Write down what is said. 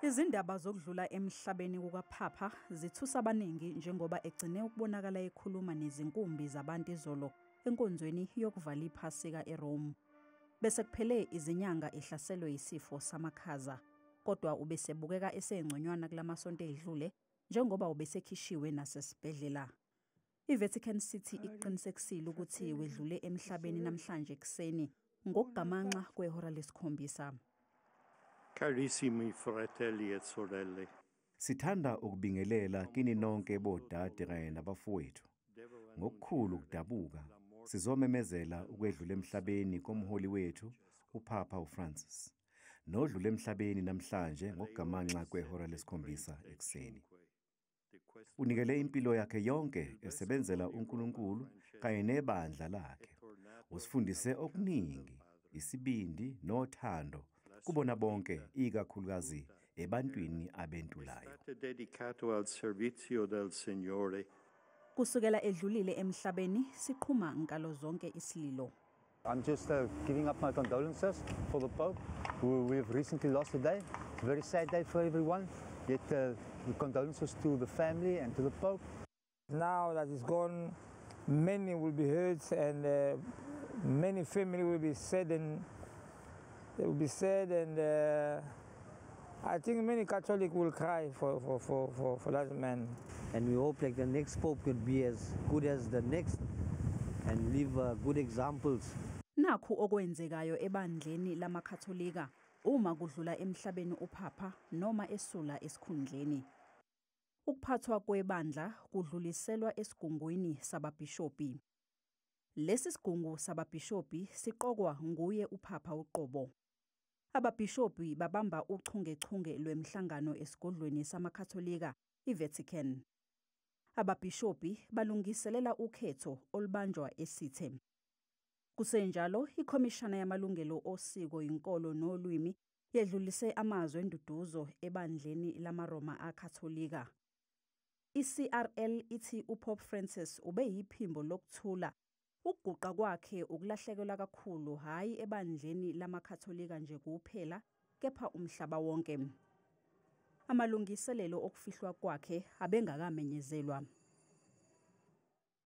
Izindaba zokudlula emhlabeni kukaPapa zithusa abaningi njengoba egcine ukubonakala ekhuluma nezinkumbi zabantu izolo enkonzweni yokuvala iPhasika eRome. Bese kuphele izinyanga ehlaselwe yisifo samakhaza, kodwa ubesebukeka esengconywana kulamasonto edlule njengoba ubesekhishiwe nasesibhedlela. I-Vatican City iqinisekisile ukuthi wedlule emhlabeni namhlanje ekuseni ngokugamanxa kwehora lesikhombisa. Carissimi fratelli e sorelle, Sithanda ukubingelela kini nonke bodade kanye nabafowethu. Ngokukhulu ukudabuka, sizomemezela ukwedlula emhlabeni komholi wethu, uPapa uFrancis, nodlule emhlabeni namhlanje ngokugamanxa kwehora lesikhombisa ekuseni. Unikele impilo yakhe yonke esebenzela uNkulunkulu kanye nebandla lakhe. Usifundise okuningi, isibindi nothando kubona bonke, ikakhulukazi ebantwini abentulayo. State dedicato al servizio del Signore. Kusukela edlulile emhlabeni siqhuma nkalo zonke isililo. I'm just giving up my condolences for the Pope, who we've recently lost today. It's a very sad day for everyone, yet the condolences to the family and to the Pope. Now that he's gone, many will be hurt and many family will be saddened. They will be sad, and I think many Catholics will cry for that man. And we hope like the next Pope could be as good as the next and leave good examples. Nakhu okwenzekayo ebandleni lamaKatholika uma kudlula emhlabeni uPapa noma esula esikhundleni. Ukuphathwa kwebandla kudluliselwa esigungwini sababhishopi. Lesi sigungu sababhishopi siqokwa nguye uPapa uqobo. Ababhishopi babamba uchungechunge lwemihlangano esigodlweni samaKatholika iVatican. Ababhishopi balungiselela ukhetho olubanjwa esithe. Kusenjalo, ikhomishana yamalungelo osiko, inkolo nolwimi yedlulise amazwi enduduzo ebandleni lamaRoma aKatholika. I-CRL ithi uPope Francis ubeyiphimbo lokuthula. Ukuguqa kwakhe ukulahlekelwa kakhulu hhayi ebandleni lamaKatholika nje kuphela, kepha umhlaba wonke. Amalungiselelo okufihlwa kwakhe abengakamenyezelwa.